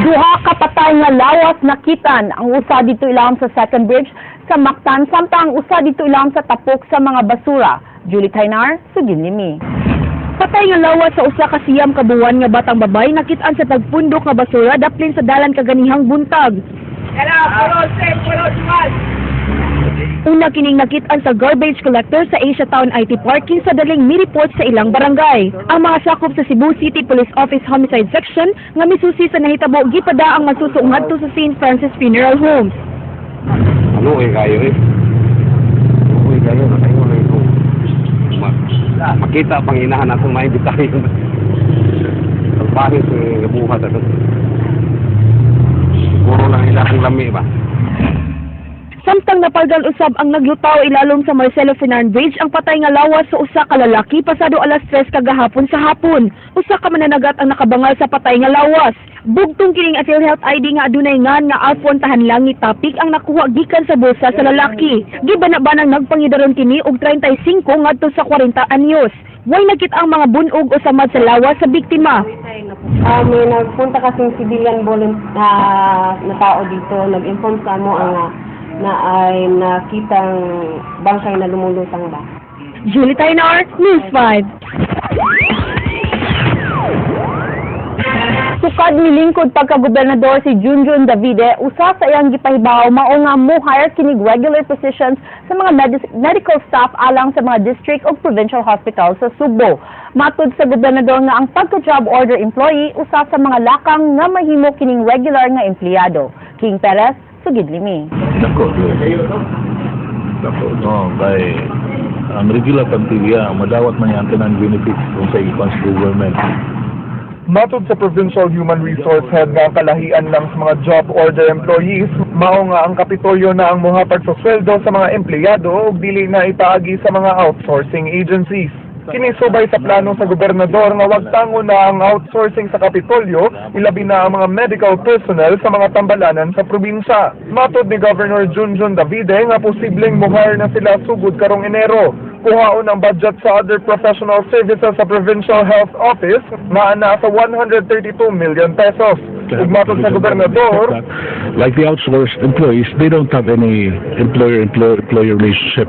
Duha ka patay nga lawas nakitan, ang usa didto ilawom sa second bridge sa Mactan samtang ang usa didto ilawom sa tapok sa mga basura. Julie Taynar, sugid limi. Patay nga lawas sa 1 ka 9 ka buwan nga batang babay nakit-an sa pagpundok nga basura daplin sa dalan kaganihang buntag. Una kining nakit-an sa garbage collector sa Asia Town IT Parking sa daling mi-report sa ilang barangay. Ang mga sakop sa Cebu City Police Office Homicide Section nga misusi sa nahitabo gipada ang masuso ngadto sa St. Francis Funeral Homes. Ano eh kayo eh. Uy kayo na kayo na ito. Makita pang inahan ako maimbitahin. Salbahe sa buhat ato. Siguro lang ilang lami ba. Samtang napalgan usab ang naglutaw ilalom sa Marcelo Fernan Bridge ang patay nga lawas sa usa ka lalaki pasado alas 3 kagahapon sa hapon. Usa ka mananagat ang nakabangal sa patay nga lawas. Bugtong kining PhilHealth ID nga adunay ngan nga Alfon Tahanlangit Tapik ang nakuha gikan sa bulsa sa lalaki. Gibana-banang nagpangidaron kini og 35 ngadto sa 40 anyos. Way nakita ang mga bunog o samad sa lawas sa biktima. May nagpunta kasing civilian volunteer na tao dito, nag-inform sa amo ang na ay nakitang bangkay na lumulutang ba. Julie Taynar, News 5. Sukad milingkod pagka-gobernador si Junjun Davide, usa sa iyang gipahibaw mao nga mo-hire kinig regular positions sa mga medical staff alang sa mga district ug provincial hospitals sa Sugbo. Matud sa gobernador nga ang pagka-job order employee usa sa mga lakang nga mahimo kining regular nga empleyado. King Perez, sugid limi. Dako, dako, no, kay ang regular plantilla, madawat man ang tanan benefits kung sa ikon sa government. Matod sa Provincial Human Resource Head nga ang kalahian lang sa mga job order employees, mao nga ang Kapitolyo na ang mohatag sa sweldo sa mga empleyado ug dili na ipaagi sa mga outsourcing agencies. Kini subay sa plano sa gobernador nga wagtango na ang outsourcing sa Kapitolyo, ilabi na ang mga medical personnel sa mga tambalanan sa probinsya. Matod ni Governor Junjun Davide nga posibleng mo-hire na sila sugod karong Enero. Kuhaon ang budget sa other professional services sa Provincial Health Office nga naa sa 132 million pesos. Ug matod sa gobernador, like the outsourced employees, they don't have any employer-employer relationship.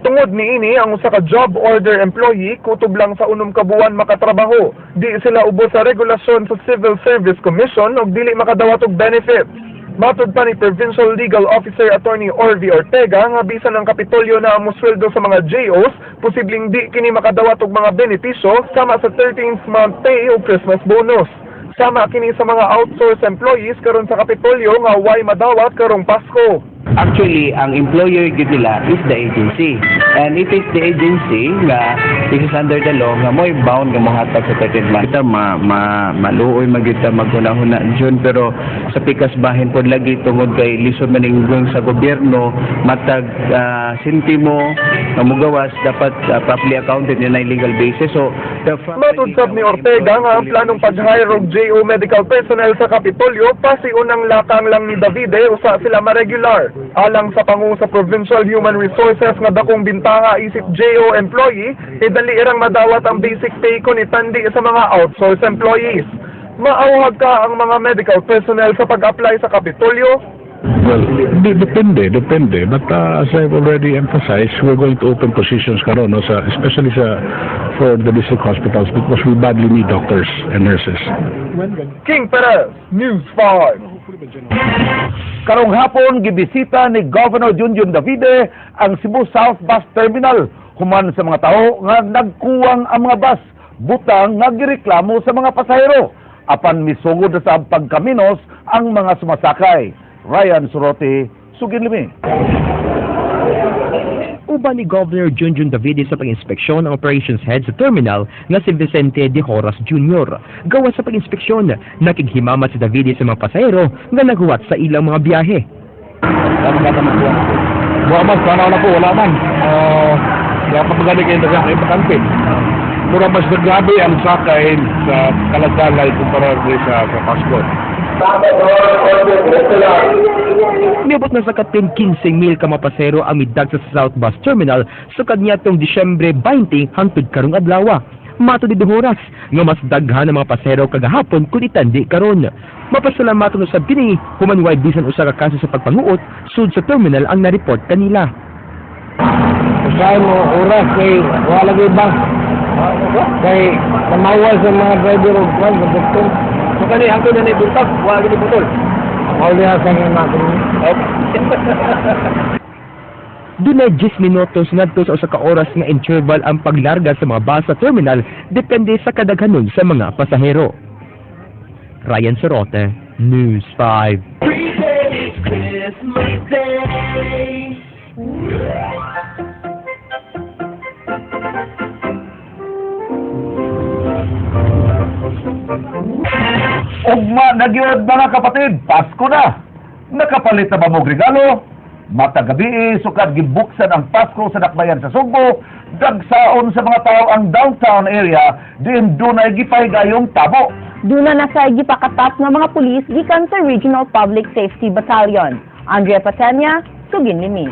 Tungod niini, ang usa ka job order employee kutob lang sa 6 ka buwan makatrabaho. Di sila ubos sa regulasyon sa Civil Service Commission ug dili makadawat og benefits. Matod pa ni Provincial Legal Officer Attorney Orvie Ortega nga bisan ang Kapitolyo na ang mosweldo sa mga JOs, posibleng di kini makadawat og mga benepisyo sama sa 13th month pay o Christmas bonus. Sama kini sa mga outsourced employees karon sa Kapitolyo nga way madawat karong Pasko. Actually, ang employer gyud nila is the agency. And it is the agency nga this is under the law nga mo'y bound nga mohatag sa 13th month. Kita ma, ma maluoy man gyud ta maghuna-huna June, pero sa pikas bahin pod lagi tungod kay lisod man ning sa gobyerno matag sentimo nga mugawas dapat properly accounted in a legal basis. So the fact Matod sab ni Ortega nga ang planong pag-hire og JO medical personnel sa Kapitolyo pasiunang lakang lang ni Davide usa sila ma-regular. Alang sa pangu sa Provincial Human Resources nga dakong bintaha isip JO employee, e dali irang madawat ang basic pay kon itandi sa mga outsourced employees. Maawhag ka ang mga medical personnel sa pag-apply sa Kapitolyo? Well, depende, depende. But as I've already emphasized, we're going to open positions karon, no, sa, especially sa for the district hospitals because we badly need doctors and nurses. King Perez, News 5. Karong hapon gibisita ni Governor Junjun Davide ang Cebu South Bus Terminal human sa mga tao nga nagkuwang ang mga bus butang nga gireklamo sa mga pasahero apan misugod na sa pagkaminos ang mga sumasakay. Ryan Surote, sugid limi. Uban ni Governor Junjun Davide sa pag-inspeksyon ang operations head sa terminal nga si Vicente de Horas Jr. Gawas sa pag-inspeksyon, nakighimamat si Davide sa mga pasahero nga naghuwat sa ilang mga biyahe. Wala man, sana na po, wala man. Kaya pag kayo daghang kay bakante. Mura mas naggrabe ang sakay sa Kaladalay kumpara sa Pasko. Miabot na sa kapin 15 mil ka mga pasahero ang midag sa South Bus Terminal sukad niadtong Disyembre 20 hangtod karong adlaw. Matod ni Horas nga mas daghan ang mga pasahero kagahapon kun itandi karon. Mapasalamaton usab kini human way bisan usa ka kaso sa pagpanguot sud sa terminal ang na-report kanila. Usahay mo oras kay wala gyud bus. Kay namawal sa mga driver og kwan sa doktor. So kani hangtod na ni buntag, wa gid putol. Mao diha sa mga. Dunay 10 minutos ngadto sa usa ka oras nga interval ang paglarga sa mga bus sa terminal, depende sa kadaghanon sa mga pasahero. Ryan Sorote, News 5. Christmas Day. Ugma na gyud, mga kapatid, Pasko na. Nakapalit na ba mo regalo? Matag gabi, sukad gibuksan ang Pasko sa dakbayan sa Sugbo, dagsaon sa mga tao ang downtown area diin dunay gipahigayong tabo. Duna na sa gipakatap nga mga pulis gikan sa Regional Public Safety Battalion. Andrea Patenia, Sugin Limi.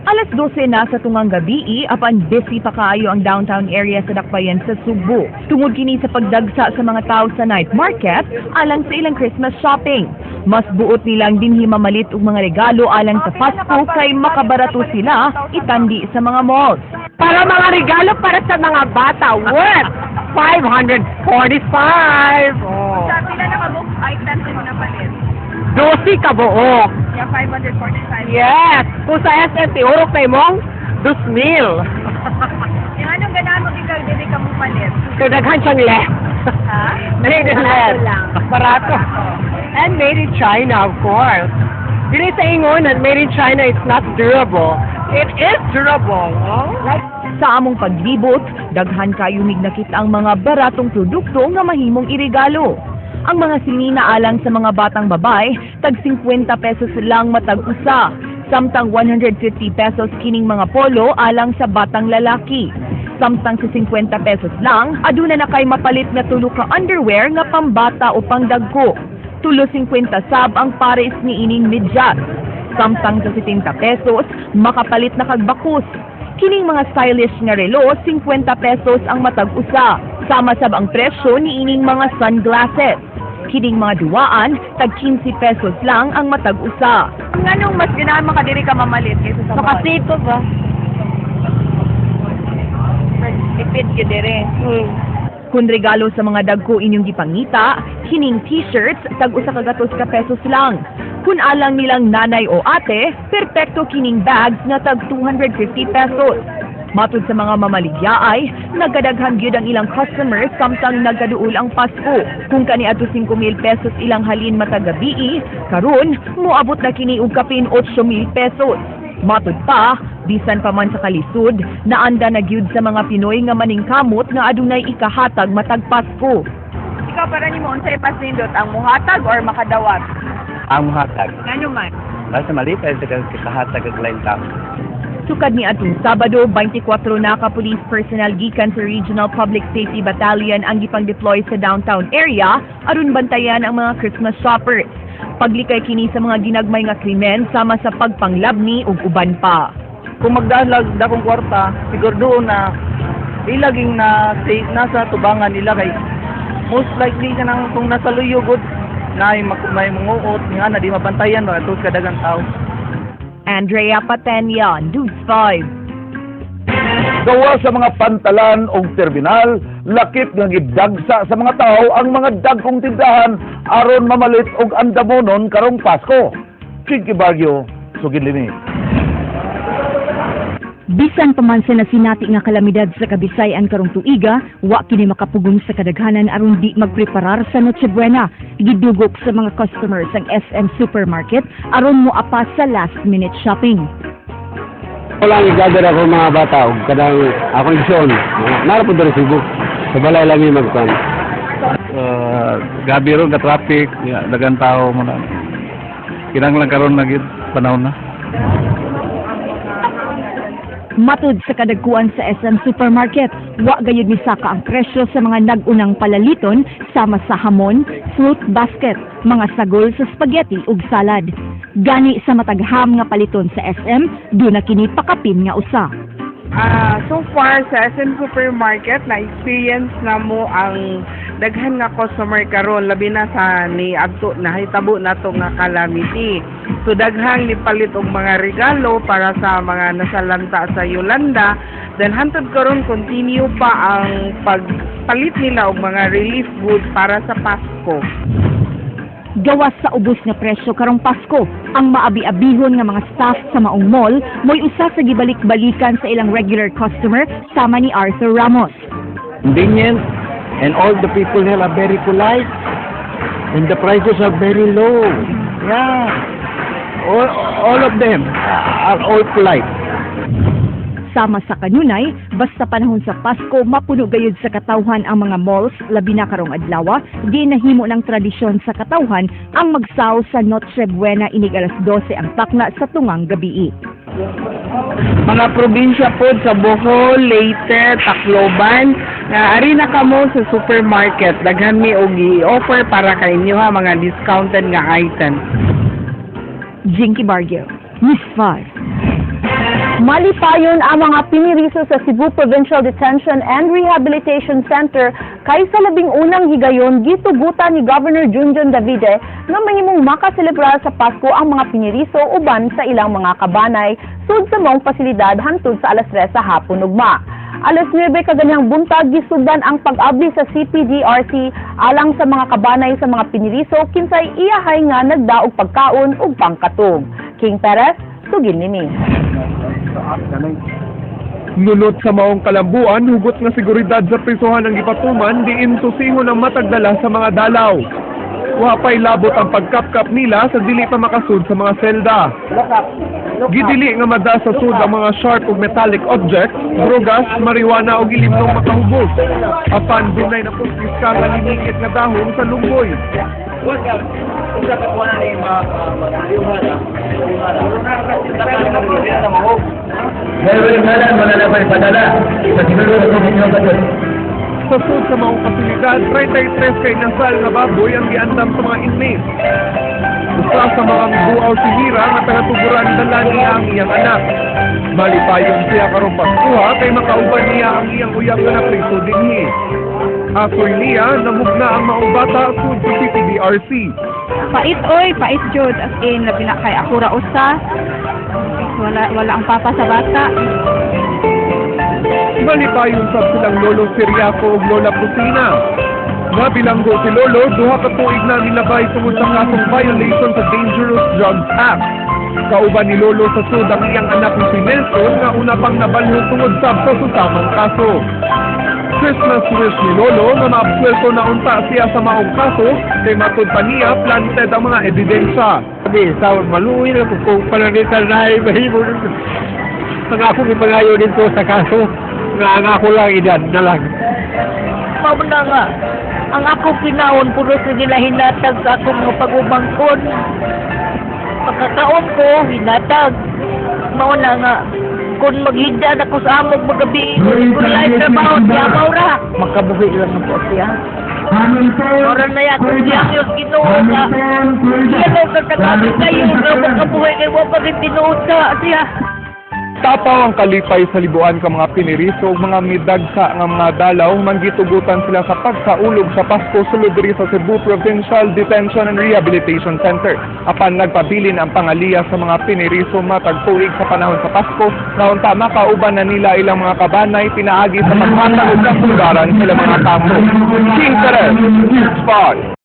Alas 12 na sa tungang gabi, apan busy pa kaayo ang downtown area sa Dakbayan sa Sugbo. Tungod kini sa pagdagsa sa mga tao sa night market alang sa ilang Christmas shopping. Mas buot nilang dinhi mamalit og mga regalo alang sa Pasko kay makabarato sila itandi sa mga malls. Para mga regalo para sa mga bata, worth 545. Oh. Pila na ka-book items mo na palit? 12 ka buok. Yeah, 545. Yes. Kung sa SM, tiurok na imong 2,000. Yung anong ganahan mo ikaw, dili ka mo palit? So, daghan siyang left. Ha? Made in Barato left. lang. Barato. And made in China, of course. Dili sa ingon that made in China is not durable. It is durable. Oh? Sa among paglibot, daghan kayo mig nakita ang mga baratong produkto nga mahimong iregalo. Ang mga sinina alang sa mga batang babae, tag 50 pesos lang matag usa. Samtang 150 pesos kining mga polo alang sa batang lalaki. Samtang sa 50 pesos lang, aduna na kay mapalit nga tulo ka underwear nga pambata o pangdagko. Tulo 50 sab ang pares ni ining medyas. Samtang sa 70 pesos, makapalit na kag bakus. Kining mga stylish nga relo, 50 pesos ang matag usa. Sama sab ang presyo ni ining mga sunglasses. Kining mga duwaan, tag 15 pesos lang ang matag usa. Nganong mas ganahan makadiri ka mamalit kaysa sa mall? Makasave pa ba? Tipid gyud dire. Kung regalo sa mga dagko inyong gipangita, kining t-shirts tag usa ka gatos ka pesos lang. Kung alang nilang nanay o ate, perpekto kining bags nga tag 250 pesos. Matud sa mga mamaligyaay, nagkadaghan gyud ang ilang customers samtang nagkaduol ang Pasko. Kung kaniadto 5,000 pesos ilang halin matag gabii, karon moabot na kini og kapin 8,000 pesos. Matud pa, bisan pa man sa kalisod, naanda na gyud sa mga Pinoy nga maningkamot nga adunay ikahatag matag Pasko. Ikaw para nimo unsay pasindot, ang muhatag or makadawat? Ang muhatag. Ngano man? Basta malipay sa kahatag og lain tao. Sukad ni atong Sabado, 24 na ka police personnel gikan sa Regional Public Safety Battalion ang gipang-deploy sa downtown area aron bantayan ang mga Christmas shoppers. Paglikay kini sa mga ginagmay nga krimen sama sa pagpanglabni ug uban pa. Kung magdalag dakong kwarta, siguro na ilaging na nasa tubangan nila kay most likely kanang kung nasa luyo gud na may manguot nga na di mabantayan ba tud kadagang tao. Andrea Patenia, News 5. Gawa sa mga pantalan o terminal, lakip nga gidagsa sa mga tao ang mga dagkong tindahan aron mamalit og andamonon karong Pasko. Chinky Baguio, Sugid Limi. Bisan pa man sa nasinati nga kalamidad sa Kabisayan karong tuiga, wa kini makapugong sa kadaghanan aron di magpreparar sa Noche Buena. Gidugok sa mga customers ang SM Supermarket aron moapa sa last minute shopping. Wala ang gather ako mga bata og kanang akong igsoon. Nara po diri Cebu. Sa balay lang mi magkuan. Gabi ron ka traffic, ya, dagan tao mo na. Kinahanglan karon na gid panahon na. Matud sa kadagkuan sa SM Supermarket, wa gayud misaka ang presyo sa mga nag-unang palaliton sama sa hamon, fruit basket, mga sagol sa spaghetti ug salad. Gani sa matag ham nga paliton sa SM, duna kini pakapin nga usa. So far sa SM Supermarket, na experience na mo ang daghan nga customer karon, labi na sa ni adto nahitabo nato nga calamity. So daghang nipalit og mga regalo para sa mga nasalanta sa Yolanda. Then hantod karon, continue pa ang pagpalit nila og mga relief goods para sa Pasko. Gawas sa ubos nga presyo karong Pasko, ang maabi-abihon nga mga staff sa maong mall mo'y usa sa gibalik-balikan sa ilang regular customer, sama ni Arthur Ramos. Convenient, and all the people here are very polite and the prices are very low. Yeah. All of them are all polite. Sama sa kanunay, basta panahon sa Pasko, mapuno gayud sa katawhan ang mga malls, labi na karong adlaw, di nahimo ng tradisyon sa katawhan ang magsaw sa Noche Buena inig alas 12 ang takna sa tungang gabii. Mga probinsya po sa Bohol, Leyte, Tacloban, nga ari na kamo sa supermarket. Daghan mi og i-offer para ka inyo ha, mga discounted nga item. Jinky Barrio, News 5. Malipayon ang mga piniriso sa Cebu Provincial Detention and Rehabilitation Center kay sa 11 higayon gitugutan ni Governor Junjun Davide nga mahimong makaselebrar sa Pasko ang mga piniriso uban sa ilang mga kabanay sud sa maong pasilidad hantod sa alas 3 sa hapon ugma. Alas 9 kaganihang buntag, gisugdan ang pag-abli sa CPDRC alang sa mga kabanay sa mga piniriso kinsay iyahay nga nagdaog pagkaon ug pangkatug. King Perez, sugil nini. Nunot sa maong kalambuan, hugot nga seguridad sa prisuhan ang gipatuman, diin susihon ang matagdala sa mga dalaw. Wa pa'y labot ang pagkapkap nila sa dili pa makasud sa mga selda. Gidili nga mada sa sud ang mga sharp ug metallic objects, drogas, marijuana ug ilimnong makahubos. Apan dunay na kumpiska nga linikit nga dahon sa lunggoy. Sa sud sa maong pasilidad, 33 kay nasal nga baboy ang giandam sa mga inmates. Usa sa mga mibuaw si Mira nga taga-tuguran, dala niya ang iyang anak. Malipayon siya karong Paskuha kay makauban niya ang iyang uyab nga napriso dinhi. Asoy niya, namugna ang maong bata sud sa CPDRC. Pait oy, pait jud, as in labi na kay ako ra usa. Wala wala ang papa sa bata. Malipayon sab silang Lolo Siriaco ug Lola Pusina. Nabilanggo si Lolo, 2 ka tuig na nilabay tungod sa kasong violation sa Dangerous Drugs Act. Kauban ni Lolo sa sud ang iyang anak si Nelson nga una pang nabalho tungod sab sa susamang kaso. Christmas wish ni Lolo nga maabsuelto na unta siya sa maong kaso kay matud pa niya planted ang mga ebidensya. Sabi, sa maluwi na kung panangitan na ay mahimo ang akong ipangayo dito sa kaso nga ang ako lang edad na lang. Mao na nga ang akong pinaon puno sa nila hinatag sa akong mga pag-umangkon. Pagkakaon ko, hinatag. Mao na nga kung maghigda na ko sa among magabi, kung lain trabaho siya, mao ra. Makabuhi lang po siya. Ora na ya kung siya Diyos Ginoo nga. Siya lang sa tagabi kayo nga makabuhi kay wa pa tinuod sa siya. Tapaw ang kalipay sa libuan ka mga piniriso ug mga midagsa nga mga dalaw manggitugutan sila sa pagsaulog sa Pasko sulod diri sa Cebu Provincial Detention and Rehabilitation Center. Apan nagpabilin ang pangaliya sa mga piniriso matag tuig sa panahon sa Pasko na unta makauban na nila ilang mga kabanay pinaagi sa paghatag og kasunggaran sa ilang mga kaso. King Perez, News 5.